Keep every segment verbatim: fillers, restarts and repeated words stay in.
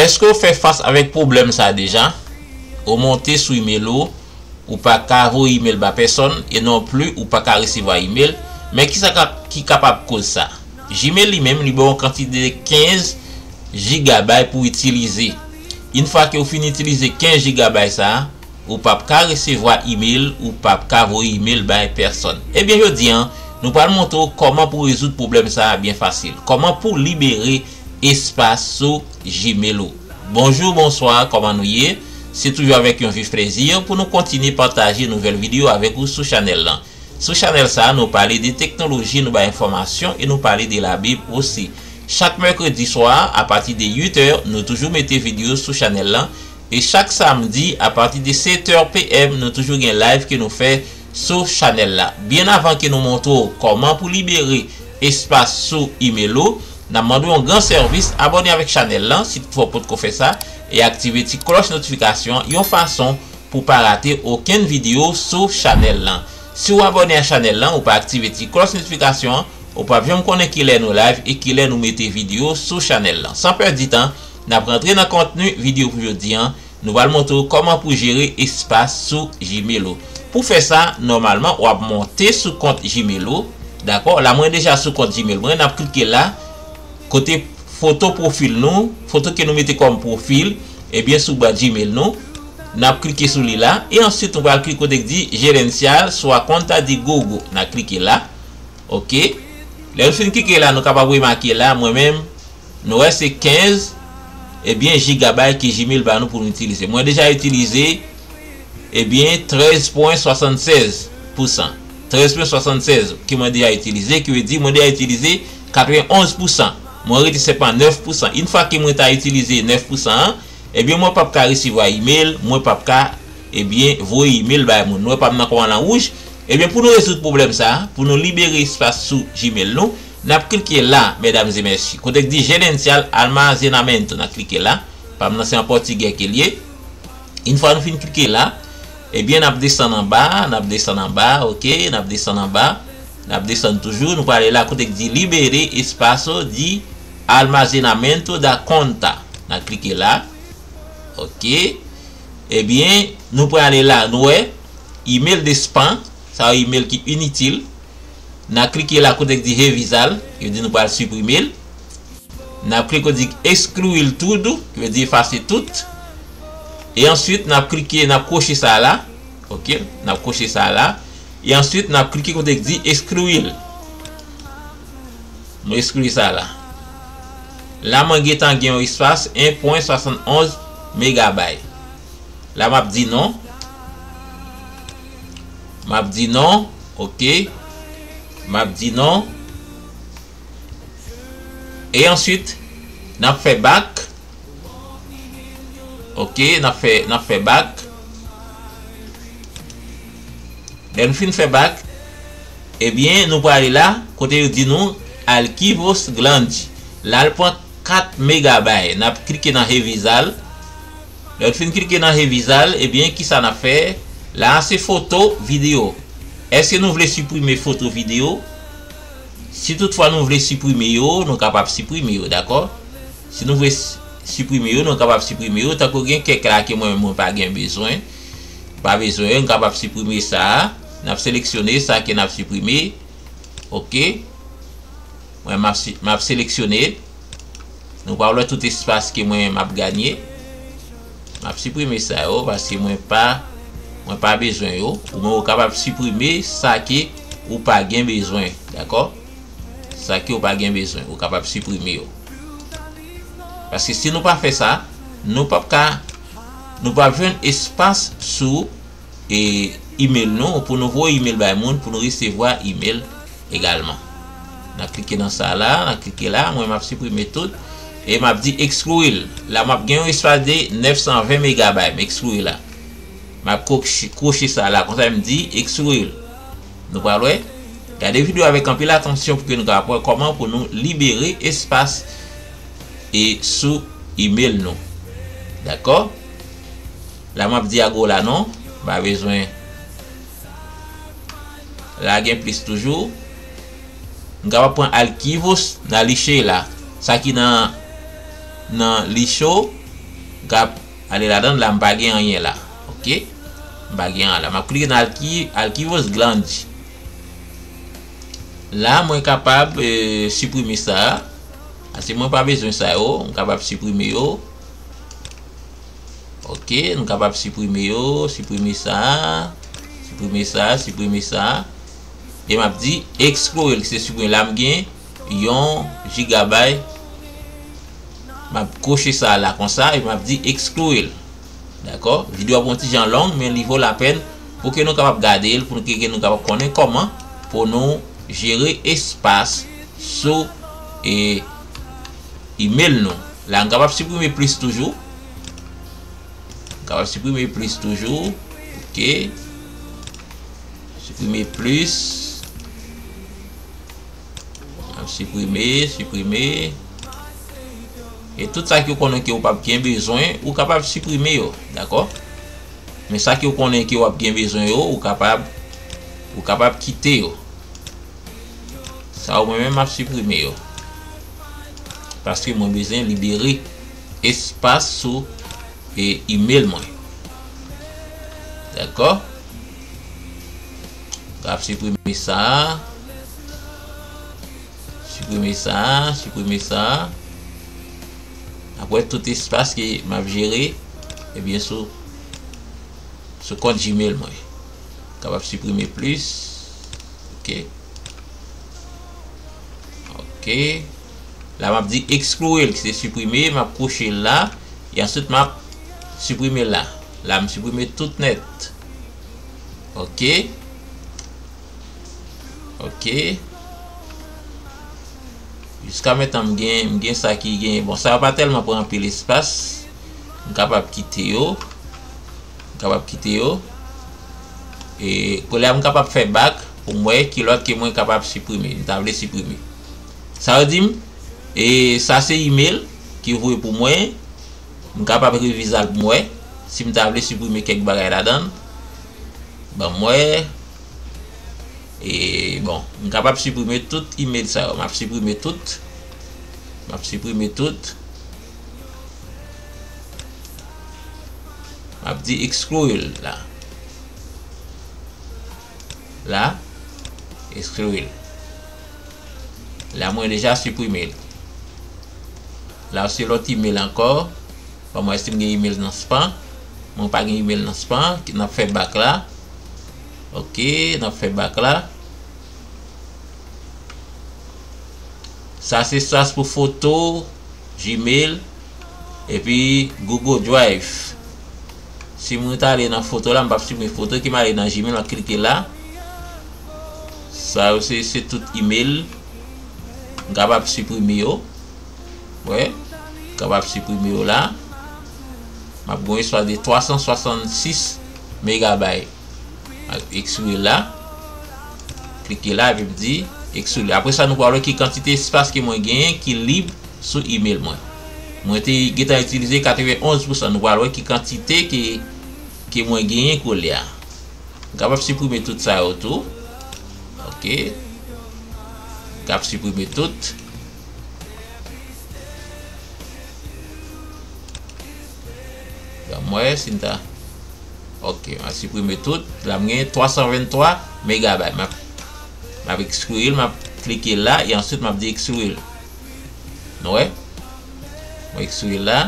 Èske w fè fas avèk pwoblèm sa a deja? Ou monte sou imèl ou, ou pa ka voye imèl ba pèsonn, e non pli ou pa ka resevwa imèl. Men kisa ka, ki kapab koz sa? Gmail li menm, li ba w yon kantite de kenz jigabay pou w itilize. Yon fwa ke w fin itilize kenz jigabay sa a, ou p ap ka resevwa imèl, ou p ap ka voye imèl bay pèsonn. Ebyen, jodi a, nou pral montre w kòman pou rezoud pwoblèm sa a byen fasil. Kòman pou libere espas sou Gmail ou. Bonjou, bonswa, kòman nou ye? Se toujou avèk yon vif plezi pou nou kontinye pataje nouvèl videyo avèk ou sou chanèl lan. Sou chanèl sa a, nou pale de teknoloji, nou bay enfòmasyon e nou pale de Labib osi. Chak mèkredi swa, apati de uit è, nou toujou mete videyo sou chanèl lan. E chak samdi, apati de sèt è p m, nou toujou gen live ke nou fè sou chanèl la. Byen avan ke nou montre w kòman pou libere espas sou imèl ou, n ap mande w yon gran sèvis, abòne avèk chanèl lan, si toutfwa w potko fè sa, e aktive ti klòch notifikasyon an, yon fason pou w pa rate okenn videyo sou chanèl lan. Si w abòne a chanèl lan, ou pa aktive ti klòch notifikasyon an, ou p ap janm konnen kilè nou live e kilè nou mete videyo sou chanèl lan. San pèdi tan, n ap rantre nan kontni videyo pou jodi a. Nou pral montre w kòman pou jere espas sou Gmail ou. Pou fè sa, nòmalman, w ap monte sou kont Gmail ou. Dakò? La, mwen deja sou kont Gmail mwen. N ap klike la, kote foto pwofil nou, foto ke nou mete kòm pwofil, ebyen, sou bwa Gmail nou. N ap klike sou li la. E answit, nou pral klike kote ki di Gerenciar sua conta de Google. N ap klike la. Oke. Lè nou fin klike la, nou kapab remake la, mwen menm, nou wè se kenz, ebyen, jigabay ke Gmail ba nou pou nou itilize. Mwen deja itilize, ebyen, trèz pwen swasannsèz pousan. Trèz pwen swasannsèz ke mwen deja itilize, ki vle di mwen deja itilize katrevenonz pousan. Mwen rete senpleman nèf pousan. Yon fwa ke mwen ta itilize nèf pousan an, ebyen, mwen p ap ka resevwa imèl, mwen p ap ka, ebyen, voye imèl bay moun. Nou wè pa m nan kòman l an wouj? Ebyen, pou nou rezoud pwoblèm sa a, pou nou libere espas sou Gmail nou, n ap klike la, medam e mesye. Kote ki di Gerenciar Armazenamento, n ap klike la. Pa m nan se an pòtigè ke l ye. Yon fwa nou fin klike la, ebyen, n ap desann anba, n ap desann anba, oke, n ap desann anba, n ap desann toujou, nou prale la kote ki di Libere espaço de armazenamento da conta. N ap klike la, oke. Ebyen, nou prale la, nou wè, email de spam, sa yo email ki initil. N a klike la kote ki di revisar, ki vle di nou pral siprime l. N ap klike kote ki di excluir tudo, ki vle di efase tout. E answit, n ap klike, n ap kwoche sa la. Oke, n ap kwoche sa la. E answit, n ap klike kote ki di excluir. Nou excluir sa la. La, mwen gentan gen yon espas en pwen swasann onz megabay. La, m ap di non. M ap di non. Oke. M ap di non. E answit, n ap fè back. Oke, n ap fè, n ap fè back. Lè nou fin fè back, ebyen, nou prale la, kote yo di nou arquivos grandes. La, l pran kat megabay. N ap klike nan revisar. Lè nou fin klike nan revisar, ebyen, kisa n ap fè? La, se foto, videyo. Èske nou vle siprime foto, videyo? Si toutfwa nou vle siprime yo, nou kapab siprime yo, dakò? Si nou vle s-, siprime yo, nou kapab siprime yo. Tankou gen kèk la ke mwen, mwen pa gen bezwen. Pa bezwen yo, nou kapab siprime sa a. N ap seleksyone sa ke n ap siprime. Oke. Mwen, m ap si-, m ap seleksyone. Nou pral wè tout espas ke mwen, m ap ganye. M ap siprime sa yo, paske mwen pa, mwen pa bezwen yo. Ou menm ou kapab siprime sa ke ou pa gen bezwen, dakò? Sa ke ou pa gen bezwen, ou kapab siprime yo. Paske si nou pa fè sa, nou p ap ka, nou p ap jwenn espas sou e, email nou, pou nou voye email bay moun, pou nou resevwa email egalman. N a klike nan sa la, n a klike la, mwen m ap siprime tout, e m ap di excluir. La, m ap gen yon espas de nèf san ven megabay, m excluir la. M ap kwoche, kwoche sa la, konsa m di excluir. Nou pral wè. Gade videyo avèk anpil atansyon pou ke nou kapab wè kòman pou nou libere espas e sou email nou. Dakò? La m ap di ago la non, m pa bezwen. La gen plis toujou. M kapab pran arquivos na lixeira. Sa ki nan, nan lixo, M ka ale ladan l la, m pa gen anyen la. Oke? M pa gen anyen la. M ap klike nan arki-, Archivos Grandes. La, mwen kapab, eh, siprime sa a. Paske mwen pa bezwen sa yo. M kapab siprime yo. Oke, nou kapab siprime yo, siprime sa, siprime sa, siprime sa. E m ap di excluir, se siprime la m gen yon jigabay. M ap koche sa la konsa e m ap di excluir. Dakò? Videyo a pran yon ti jan long, men li vo lapèn pou ke nou kapab gade l, pou ke, ke nou kapab konnen kòman pou nou jere espas sou, e, email nou. La, nou kapab siprime plis toujou. Nou kapab siprime plis toujou. Oke. Siprime plis. N ap siprime, siprime. E tout sa ke w konnen ke w p ap gen bezwen, ou kapab siprime yo, dakò? Men sa ke w konnen ke w ap gen bezwen yo, ou kapab, ou kapab kite yo. Sa yo mwen menm m ap siprime yo. Paske mwen bezwen libere espas sou, e, email mwen. Dakò? M ap siprime sa. Siprime sa, siprime sa. Apre tout espas ke m ap jere, ebyen sou, sou kont Gmail mwen. Kapab siprime plis. Oke. Oke. La m ap di excluir, ki se siprime, m ap koche l la, e answit m ap siprime l la. La m siprime tout nèt. Oke. Oke. Jiska mentnan m gen, m gen sa ki gen, bon, sa yo pa tèlman pran anpil espas. M kapab kite yo. M kapab kite yo. E kounye a m kapab fè back pou m wè ki lòt ke mwen kapab siprime. M ta vle siprime. Sa yo di m, e sa se email ki voye pou mwen. M kapab revize l pou m wè si m ta vle siprime kèk bagay ladan l. Ban m wè. E, bon, m kapab siprime tout email sa yo. M ap siprime tout. M ap siprime tout. M ap di excluir la. La, excluir. La, mwen deja siprime l. La, se lòt email ankò. Ban m wè si m gen email nan spam. Mwen pa gen email nan spam. N ap fè back la. Oke, n ap fè back la. Sa se espas pou foto, Gmail, epi Google Drive. Si mwen ta ale nan foto la, m p ap siprime foto ki m ale nan Gmail, m ap klike la. Sa yo se, se tout email. M kapab siprime yo. Wè, m kapab siprime yo la. M ap gen yon espas de twa san swasannsis megabay. Ak excluir la. Klike la epi m di excluir. Apre sa, nou pral wè ki kantite espas ke mwen genyen ki lib sou email mwen. Mwen te gentan itilize katrevenn onz pousan. Nou pral wè ki kantite ke, ke mwen genyen kounye a. M kapab siprime tout sa yo tou. Oke. M kab siprime tout. Ban m wè si m ta. Oke, m ap siprime tout. La m gen twa san venntwa megabay. M ap, m ap excluir l, m ap klike la, e answit m ap di excluir l. Nou wè? Mwen excluir l la.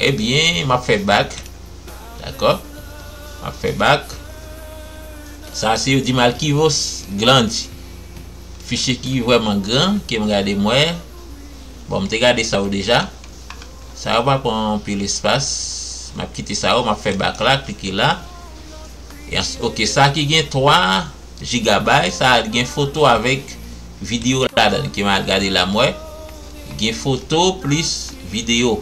Ebyen, m ap fè back. Dakò? M ap fè back. Sa se yo di m archivos grandes. Fichye ki vrèman gran, ke m gade m wè. Bon, m te gade sa yo deja. Sa yo pa pran anpil espas. M ap kite sa yo, m ap fè back la, klike la. E ans-, oke, sa ki gen twa jigabay, sa a gen foto avèk videyo ladan l, ke m al gade la m wè. Gen foto plis videyo.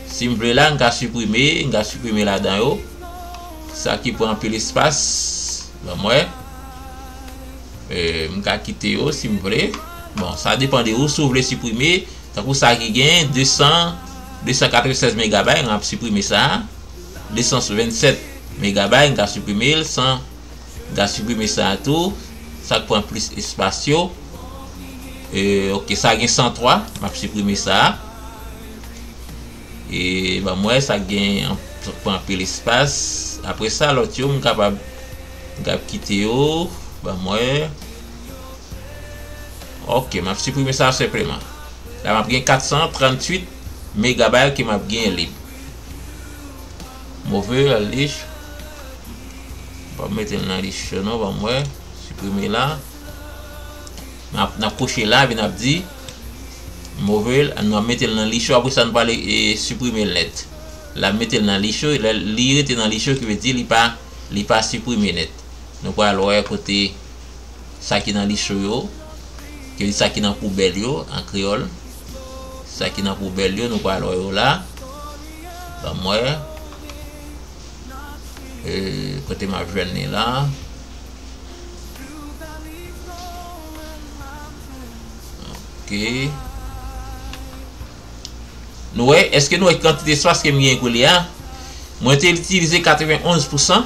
Si m vle la, m ka siprime, m ka siprime ladan yo. Sa ki pran anpil espas, ban m wè. E, m ka kite yo si m vle. Bon, sa depann de ou si w vle siprime. Tankou sa ki gen de san, de san katrevennsèz megabay, m ap siprime sa. De san vennsèt megabay, m ka siprime l, san, m ka siprime sa tou. Sa k pran plis espas yo. E, oke, sa gen san twa, m ap siprime sa. E ban m wè, sa gen an- pran anpil espas. Apre sa, lòt yo, m kapab, m kapab kite yo. Ban m wè. Ok, m ap siprime sa senpleman. La, m ap gen kat san tranntuit megabayt ke m ap gen lib. Move, al list. Pa mete l nan list non, ban m wè. Siprime la. N ap, n ap kouche la, epi n ap di move l, nou ap mete l nan list yo, apre sa nou pale e, siprime l nèt. L ap mete l nan list yo, lè li rete nan list yo, ki vle di li pa, li pa siprime nèt. Nou pral wè kote sa ki nan list yo, ki vle di sa ki nan poubèl yo, an kreyòl. Sa ki nan poubèl yo, nou pral wè yo la. Ban m wè. E, kote m ap jwenn li la. Ok. Nou wè, èske nou wè kantite espas ke m gen koulye a? Mwen te itilize katrevenonz pousan.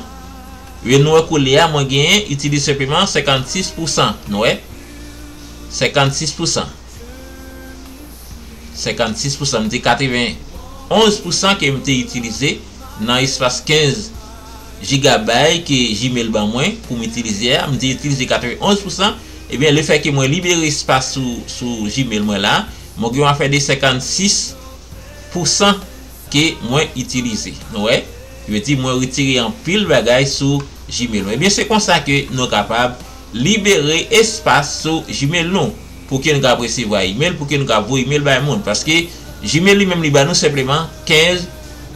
Men nou wè koulye a, mwen genyen itilize senpleman senkannsis pousan. Nou wè? Senkannsis pousan. Senkannsis pousan. M te katrevenonz pousan ke m te itilize nan espas kenz jigabay ke Gmail ban mwen pou m itilize a. M te itilize katrevenonz pousan. Ebyen, lefètke mwen libere espas sou, sou Gmail mwen la, mwen gen yon afè de senkannsis pousan ke mwen itilize. Nou wè? Ki vle di mwen retire anpil bagay sou Gmail mwen. Ebyen, se konsa ke nou kapab libere espas sou Gmail nou. Pou ke nou ka resevwa email, pou ke nou ka voye email bay moun. Paske Gmail li menm li ba nou senpleman kenz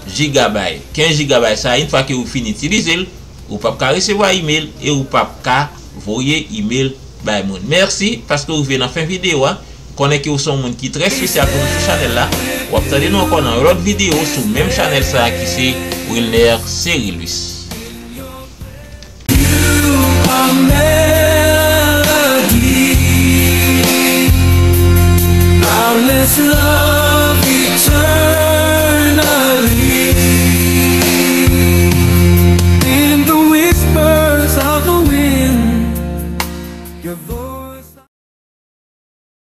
jigabay. Kenz jigabay sa, yon fwa ke ou fin itilize l, ou p ap ka resevwa email e ou p ap ka voye email bay moun. Mèsi paske w rive nan fen videyo a. Konnen ke w se yon moun ki trè espesyal pou nou sou chanèl la. W ap tande nou ankò nan yon lòt videyo sou menm chanèl sa a ki se Wilner Cerilus.